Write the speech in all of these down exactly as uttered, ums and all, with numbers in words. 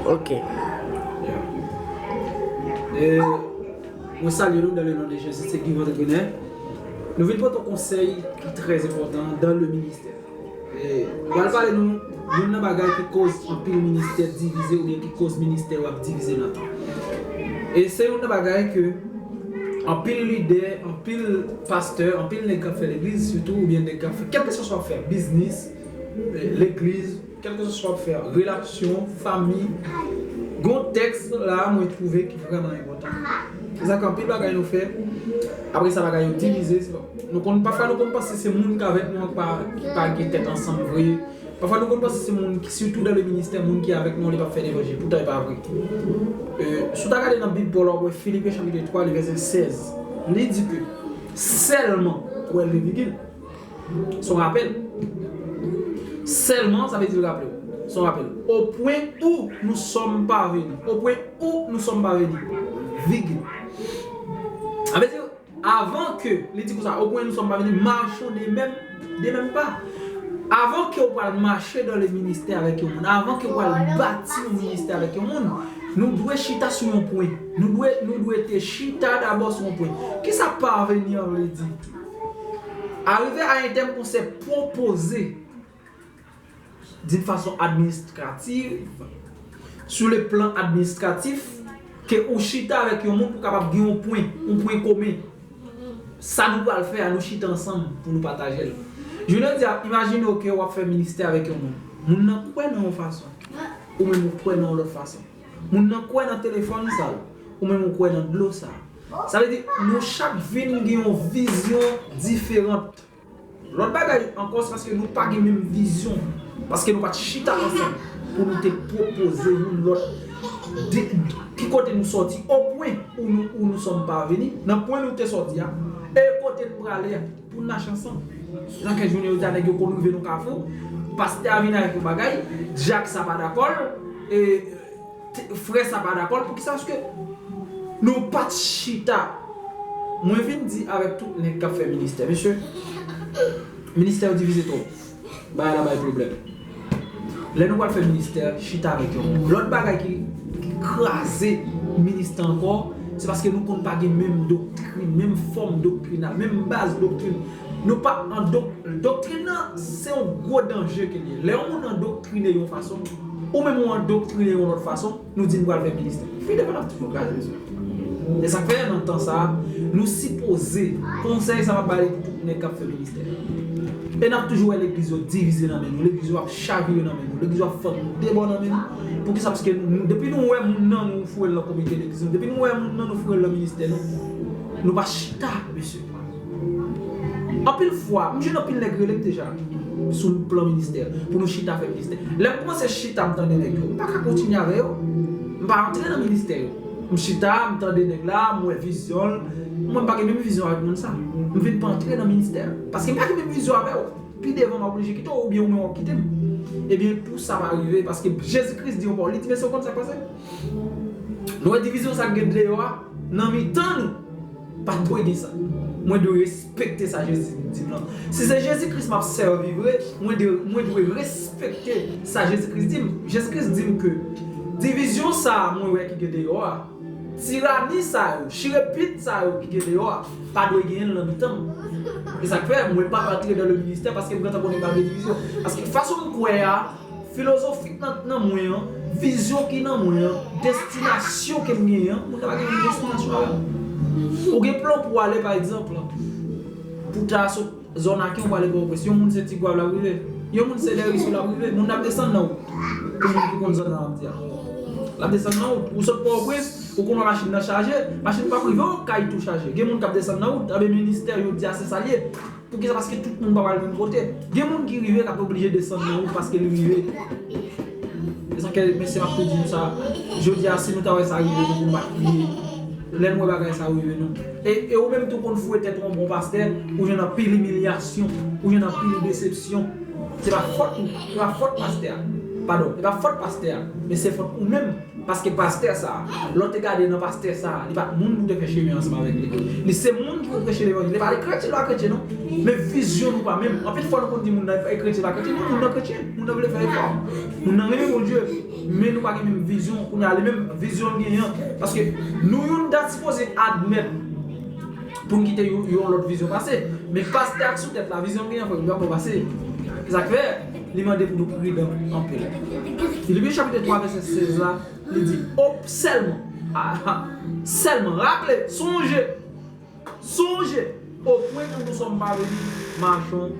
Ok. E mwen salye nou dans le nom de Jésus, se Guy Entrepreneur. Nou vin pote yon konsèy ki trè enpòtan dans le ministère. E pral pale nou youn nan bagay ki koz anpil ministè divize oubyen ki koz ministè yo ap divize nan tan. E se youn nan bagay ke anpil lidè, anpil pastè, anpil nèg k ap fè legliz sitou oubyen nèg k ap fè kèlkeswa sa w ap fè, biznis, legliz, kèlkeswa sa w ap fè, relasyon, fanmi, gon tèks la mwen twouve ki vrèman enpòtan. Se sa ke anpil bagay nou fè, apre sa bagay yo divize. Nou konn pafwa nou konn panse se moun k avèk nou an ki pa, ki pa gen tèt ansanm vre. Pafwa nou konn panse se moun ki, sitou dans le ministère, moun ki avèk nou an li p ap fè levanjil. Poutan e pa vre. E, si w ta gade nan Bib Pòl w ap wè Filipen chapit twa, li vèsè sèz. Li di ke sèlman, ou wè l gen vigil. Se yon rapèl. Sèlman, sa vle di l raple w. Se yon rapèl. Au point où nous sommes parvenus. Au point où nous sommes parvenus. Vigil. Sa vle di, avan ke, li di konsa, au point où nous sommes parvenus, marchons de même, de même pas. Avan ke w pral mache dans le ministère avèk yon moun, avan ke w pral bati yon ministè avèk yon moun, nou dwe chita sou yon pwen. Nou dwe, nou dwe te chita dabò sou yon pwen. Kisa parvenir vle di? Arriver à un terme, on s'est proposé d'une façon administrative, sur le plan administratif, ke ou chita avèk yon moun pou kapab gen yon pwen, yon pwen komen. Sa nou pral fè a, nou chita ansanm pou nou pataje l. Jounen jodi a, imajine w ke w ap fè ministè avèk yon moun. Moun nan kwè nan yon fason, ou menm ou kwè nan yon lòt fason. Moun nan kwè nan telefòn sa, ou menm ou kwè nan dlo sa. Sa vle di, nou chak vin gen yon vizyon diferan. Lòt bagay ankò, se paske nou pa gen menm vizyon. Paske nou pa t chita ansanm pou nou te pwopoze youn lòt de, ki kote nou sòti, au point où nous, où nous sommes parvenus, nan pwen nou te sòti a, e kote nou prale a, pou n mache ansanm. Jan ke jounen jodi a nèg yo konn rive nan kafou, pastè a vin avèk yon bagay, dyak sa pa dakò l, e T- frè sa pa dakò l. Poukisa? Paske nou pa t chita. Mwen vin di avèk tout nèg k ap fè ministè, mesye, ministè yo divize twòp. Bagay la bay pwoblèm. Lè nou pral fè ministè, chita avèk yon moun. Lòt bagay ki, ki kraze ministè ankò, se paske nou konn pa gen menm doktrin, menm fòm doktrinal, menm baz doktrin. Nou pa an dok- doktrin nan se yon gwo danje ke l ye. Lè yon moun andoktrine yon fason, ou menm ou andoktrine yon lòt fason, nou di n pral fè ministè. Fini devan n ap toujou kraze mesye. E sa k fè nan tan sa a, nou sipoze, konsèy sa m ap ba li pou tout nèg k ap fè ministè. E n ap toujou wè legliz yo divize nan men nou, legliz yo ap chavire nan men nou, legliz yo ap fè de bò nan men nou. Poukisa? Paske nou, depi nou wè moun nan nou foure l nan komite legliz nou, depi nou wè moun nan nou foure l nan ministè nou, nou pa chita, mesye. Anpil fwa, m jwenn anpil nèg rele m deja sou plan ministè, pou nou chita fè ministè. Lè m kòmanse chita, m tande nèg yo, m pa ka kontinye avè yo. M pa antre nan ministè yo. M chita, m tande nèg la, m wè vizyon l. Mwen, m pa gen menm vizyon avèk moun sa. M vin pa antre nan ministè. Paske m pa gen menm vizyon avè w. Pi devan, m ap oblije kite w, oubyen ou menm w ap kite m. Ebyen, pou sa pa rive, paske Jezi Kris di yon pawòl, li di, mesye, w konn sa k pase? Nou wè divizyon sa k gen deyò a, nan mitan nou, pa dwe gen sa. Mwen dwe respekte sa Jezi di m lan. Si se Jezi Kris m ap sèvi vre, mwen dwe, mwen dwe respekte sa Jezi Kris di m. Jezi Kris di m ke divizyon sa a mwen wè ki gen deyò a, tirani sa yo, chirepit sa yo ki gen deyò a, pa dwe genyen l nan mitan m. E sa k fè mwen pa antre dans le ministère, paske m gentan konnen pral gen divizyon. Paske fason m kwè a, filozofik nan, nan mwen an, vizyon ki nan mwen an, destinasyon ke m genyen an, moun nan pa gen menm destinasyon avè m. Ou gen plan pou w ale, pa egzanp, pou ta sot zòn Aken, ou prale Pòtoprens. Yon moun se Tigwav l ap rive. Yon moun se Lèrisou l ap rive. Moun nan ap desann nan wout. Pou moun ki konn zòn nan ap di a. L ap desann nan wout. Ou sot Pòtoprens, ou konn wè machin nan chaje, machin p ap rive Okay tou chaje. Gen moun k ap desann nan wout, anben ministè yo di a se sa l ye. Poukisa? Paske tout moun pa pral menm kote. Gen moun ki rive k ap oblije desann nan wout paske li rive. E sa ke, mesye, m ap tou di nou sa. Jodi a, si nou ta wè sa rive nou, pou nou pa t kriye. Lè nou wè bagay sa rive nou. E, e ou menm tou konn foure tèt ou yon bon pastè, ou jwenn anpil imilyasyon, ou jwenn anpil desepsyon. Se pa fòt ou, se pa fòt pastè a. Padon, e pa fòt pastè a, men se fòt ou menm. Paske pastè sa a, lè w te gade nan pastè sa a, li pa t moun pou te fè chemen ansanm avèk li. Li se moun ki pou preche levanjil. Li pa t kretyen, li pa kretyen non. Men vizyon nou pa menm. Anpil fwa nou konn di moun nan e kretyen, li pa kretyen. Non, moun nan kretyen. Moun nan vle fè efò. Moun nan renmen Bondye. Men nou pa gen menm vizyon. Kounye a, li menm vizyon l genyen an. Paske nou youn ta sipoze admèt pou n kite yon, yon lòt vizyon pase. Men pastè ak sou tèt la, vizyon l genyen, fò l pa pase. Se sa k fè, li mande pou nou pridan anpil. Filipi chapit twa, vèsè sèz la, li di, o, sèlman, ah, ah, sèlman, raple, sonje, sonje, au point où nous sommes parvenus, marchons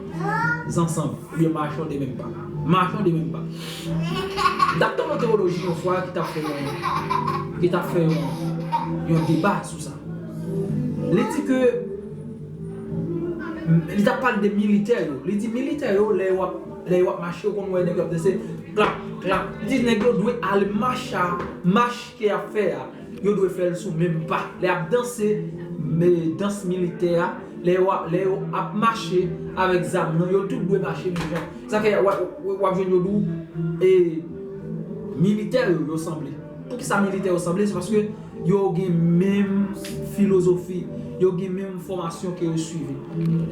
ensemble, oubyen marchons de même pas. Marchons de même pas. M t ap tande yon tewolojyen yon fwa ki t ap fè yon, ki t ap fè yon, yon deba sou sa. Li di ke, li t ap pale de militè yo. Li di militè yo, lè yo ap, lè yo ap mache, ou konn wè nèg yo ap danse, klap, klap. Li di nèg yo dwe ale mach a, mach ke y ap fè a, yo dwe fè l sou menm pa. Lè y ap danse, men dans militè a, lè yo, lè yo ap mache avèk zam nan, yo tout dwe mache menm jan. Sa fè w ap, w ap jwenn yo di w, e, militè yo, yo sanble. Poukisa militè yo sanble? Se paske yo gen menm filozofi, yo gen menm fòmasyon ke yo swivi.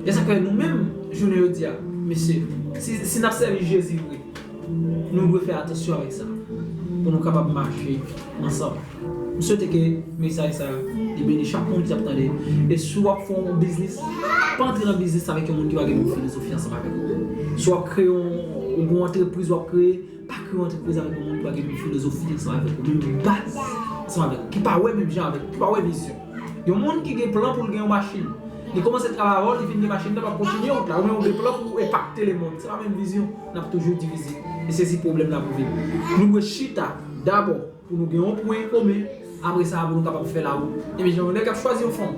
E sa fè nou menm, jounen jodi a, mesye, si, si n ap sèvi Jezi vre, nou dwe fè atansyon avèk sa, pou nou kapab mache ansanm. M swete ke mesaj sa a, li beni chak moun ki ap tande. E si w ap fè yon biznis, pa antre nan biznis avèk yon moun ki pa gen menm filozofi ansanm avèk ou. Si w ap kreye yon, yon antrepriz, w ap kreye, pa kreye yon antrepriz avèk yon moun ki pa gen menm filozofi ansanm avèk ou, menm baz ansanm avèk ou, ki pa wè menm jan avèk ou, ki pa wè vizyon. Yon moun ki gen plan pou l gen yon machin, li kòmanse travay avè w, li fin gen machin nan, l ap kontinye wout la. Ou menm ou gen plan pou w enpakte lemonn. Se pa menm vizyon, n ap toujou divize. E sezi pwoblèm la pou vin. Nou dwe chita dabò pou nou gen yon pwen komen, apre sa, pou nou kapab fè lawout. Ebyen, jan yon nèg ap chwazi yon fanm,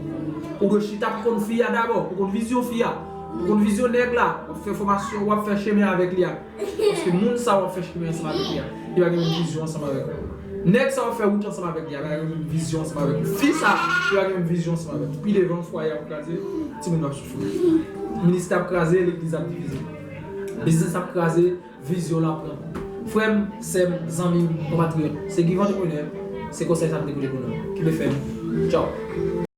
ou dwe chita pou konn fi a dabò, pou konn vizyon fi a, pou konn vizyon nèg la, w ap fè fòmasyon, w ap fè chemen avèk li a. Paske moun sa w ap fè chemen ansanm avèk li a, li pa gen menm vizyon ansanm avèk ou. Nèg sa w ap fè wout ansanm avèk li a, pa gen menm vizyon ansanm avèk ou. Fi sa, li pa gen menm vizyon ansanm avèk ou. Pi devan, fwaye ap kraze, timoun yo ap soufri. Ministè ap kraze, legliz ap divize. Biznis ap kraze, vizyon la pran. Frè m, sè m, zanmi m, konpatriyòt, se Guy Entrepreneur, se konsèy sa m te pote pou nou. Kenbe fèm. Tchaw.